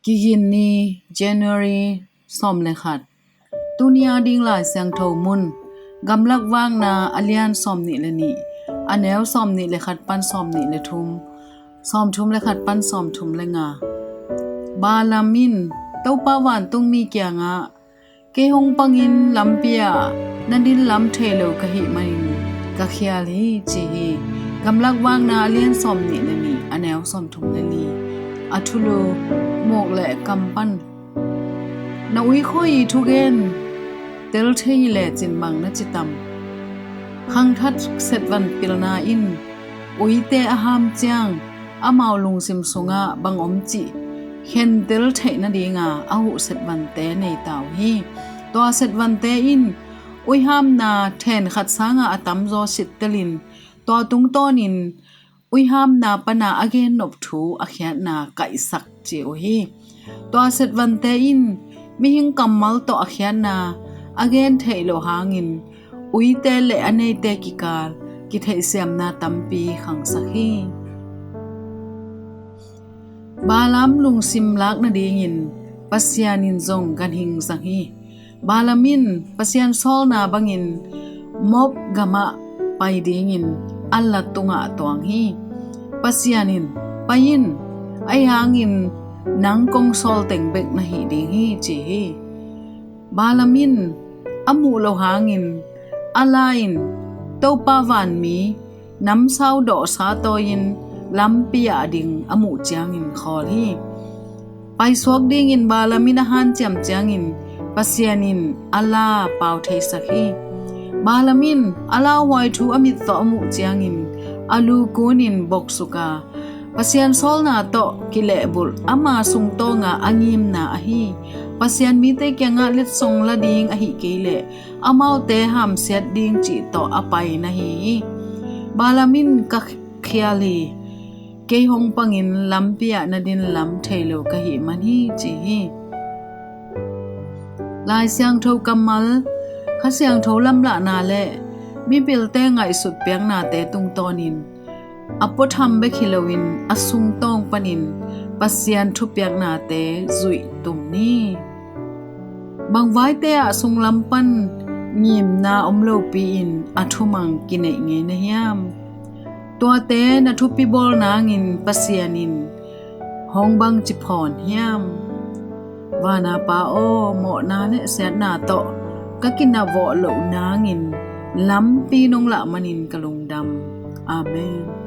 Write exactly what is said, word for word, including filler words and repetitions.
Kigin ni, January sawm le khat. Tuni a ding Lai Siangtho mun, Gamlak Vakna a lian sawm nih le nih, a neu sawm nih le khat pan sawm nih le thum, sawm thum le khat pan sawm thum le nga. Balaam in Topa vantungmi kiangah, "Kei hong pangin lampi ah na din lam thei lo ka hih manin ka khial hi," ci hi. Gamlak Vakna a lian sawm nih le nih, a neu sawm thum le li. A thulu, muk le kam pan. Na uikhuai thugen tel thei hi lecin bang na ci tam? Khangthat setvan pilna in uite a ham ciang amau lungsim sungah bang om cih khentel theih nadinga a huh setvante nei ta uh hi. Tua setvante in uihamna then khat sanga a tamzaw sittelin, tua tungtawnin uihamna pana a gennop thu a khiatna kaihsak ci uh hi. Tua setvante in mihing kammal tawh a khiatna a gen theih loh hangin uite le a neite kikal kitheihsiamna tampi khangsak hi. Balaam lungsim lak nadingin Pasian in zong ganhing zang hi. Balaam in Pasian sawlna bangin Moab gamah pai dingin a la tungah tuang hi. Pasian in, "Pai in, ahi hangin nang kong sawl teng bek na hih ding hi," ci hi. Balaam in a muh loh hangin a la-in Topa vanmi namsau dawhsa tawi-in lampi ah a ding a muh ciangin khawl hi. Paisuak dingin Balaam in a hanciam ciangin Pasian in a la pau theisak hi. Balaam in a lauhuai thu a mit tawh a muh ciangin a lu kunin boksuk a, Pasian sawlna tawh kilehbulh ama sungtawnga a ngimna ahi Pasian mite kiangah letsong la ding ahih kei leh amaute hamsiat ding cih tawh a pai na hi hi. Balaam in, "Ka khial hi, kei hong pangin lampi ah na din lam thei lo ka hih man hi," ci hi. Lai Siangtho kammal, Kha Siangtho lamlahna le mipilte ngaihsut piaknate tungtawnin a puatham bek hi loin a sungtawng panin Pasian thupiaknate zuih tum ni. Bang vaite ah sunglam pan ngimna om lopi-in a thumang kineih ngei na hiam? Tuate na thupi bawl nangin Pasian in hong bangci phawn hiam? Vana Pa aw, mawhna le siatna tawh ka kinavawh loh nangin lampi nong lah manin ka lungdam. Amen.